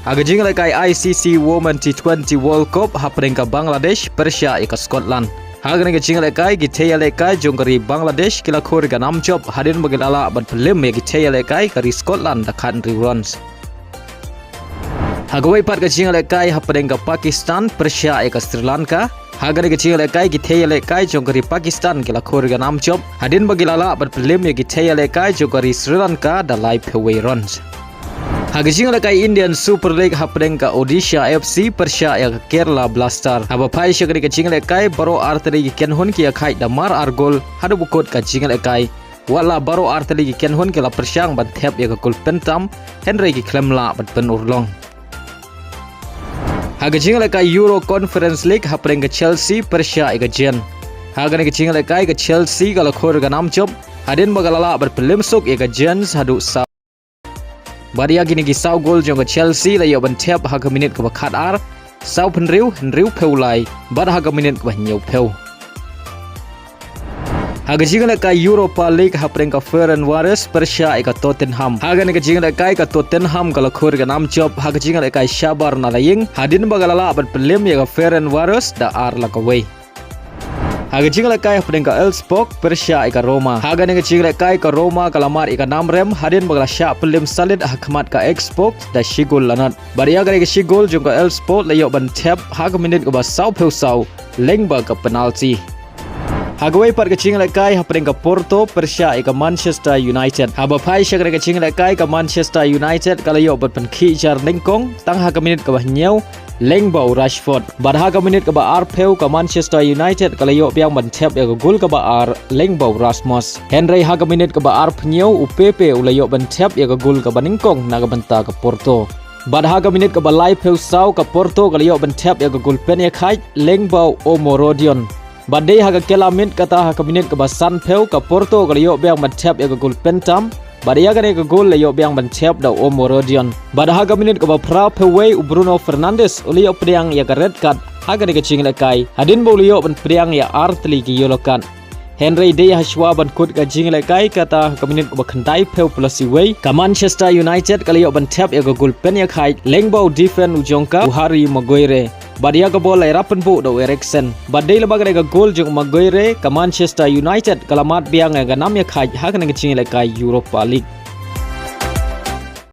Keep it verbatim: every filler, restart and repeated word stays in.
Ha ka jingïalehkai I C C Women T twenty World Cup hapdeng ka Bangladesh pyrshah ïa ka Scotland. Ha kane ka jingïalehkai ki thei ïalehkai jong ka ri Bangladesh ki la khur ïa ka nam jop hadien ba ki la lah ban pynlem ïa ki thei ïalehkai ka ri Scotland da khathynriew runs. Ha kawei pat ka jingïalehkai hapdeng ka Pakistan pyrshah ïa ka Sri Lanka. Ha kane ka jingïalehkai ki thei ïalehkai jong ka ri Pakistan ki la khur ïa ka nam jop hadien ba ki la lah ban pynlem ïa ki thei ïalehkai jong ka ri Sri Lanka da laiphew wei runs. Ha ka jingïalehkai Indian Super League hapdeng ka Odisha F C pyrshah ïa ka Kerala Blaster. Haba phai sha kane ka jingïalehkai baroh artylli ki kynhun ki ïakhaid da mar ar gol haduh ba kut ka jingïalehkai. Watla baroh artylli ki kynhun ki la pyrshang ban thep ïa ka gol pyntam hynrei ki khlem lah ban pynurlong. Ha ka jingïalehkai Euro Conference League hapdeng ka Chelsea pyrshah ïa ka Genk. Ha kane ka jingïalehkai ka Chelsea ka la khur ïa ka nam jop hadien ba ka la lah ban pynlem suk ïa ka Genk haduh saw. Bad ïa kine ki saw gol jong ka Chelsea la ïoh ban thep ha ka minit kaba khatar, sawphew hynriew, hynriewphew lai bad ha ka minit kaba hynñiewphew. Ha ka jingïalehkai Europa League hapdeng ka Ferencvaros pyrshah ïa ka Tottenham. Ha kane ka jingïalehkai ka Tottenham ka la khur ïa ka nam jop ha ka jingïalehkai shabar na la ïing hadien ba ka la lah ban pynlem ïa ka Ferencvaros da ar la kawei. Ha ka jingïalehkai hapdeng ka Elfsborg pyrshah ïa ka Roma. Ha kane ka jingïalehkai ka Roma ka la mad ïa ka nam rem hadien ba ka la shah pynlem salit ha khmat ka Augsburg da shi gol la nod. Bad ïa kane ka shi gol jong ka Elfsborg la ïoh ban thep ha ka minit kaba sawphew saw lyngba ka penalty. Ha kawei pat ka jingïalehkai hapdeng ka Porto pyrshah ïa ka Manchester United. Haba phai sha kane ka jingïalehkai ka Manchester United ka la ïoh ban pynkhih jar nyngkong tang ha ka minit kaba hynñiew lyngba u Rashford. Bad ha ka minit kaba arphew ka Manchester United ka la ïoh biang ban thep ïa ka gol kaba ar lyngba u Rasmus. Hynrei ha ka minit kaba arphew hynñiew u Pepe u la ïoh ban thep ïa ka gol kaba nyngkong na ka bynta ka Porto. Bad ha ka minit kaba laiphew saw ka Porto ka la ïoh ban thep ïa ka gol pynïakhaid lyngba u Omorodion. Bad dei ha ka kylla miet kata ha ka minit kaba sanphew ka Porto ka la ïoh biang ban thep ïa ka gol pyntam. Bad ïa kane ka gol la ïoh biang ban thep da u Omorodion. Bad ha ka minit kaba phraphew wei u Bruno Fernandes u la ïoh pdiang ïa ka red card ha kane ka jingïalehkai hadien ba u la ïoh ban pdiang ïa artylli ki yellow card. Hynrei dei hashwa ban kut ka jingïalehkai kata ha ka minit kaba khyndaiphew plus wei ka Manchester United ka la ïoh ban thep ïa ka gol pynïakhaid lyngba u defend u jong ka u Harry Maguire. Bad ïa ka bol la ïarap pynbuh da u Eriksen. Bad dei lyngba kane ka gol jong u Maguire ka Manchester United ka la mad biang ïa ka nam ïakhaid ha kane ka jingïalehkai Europa League.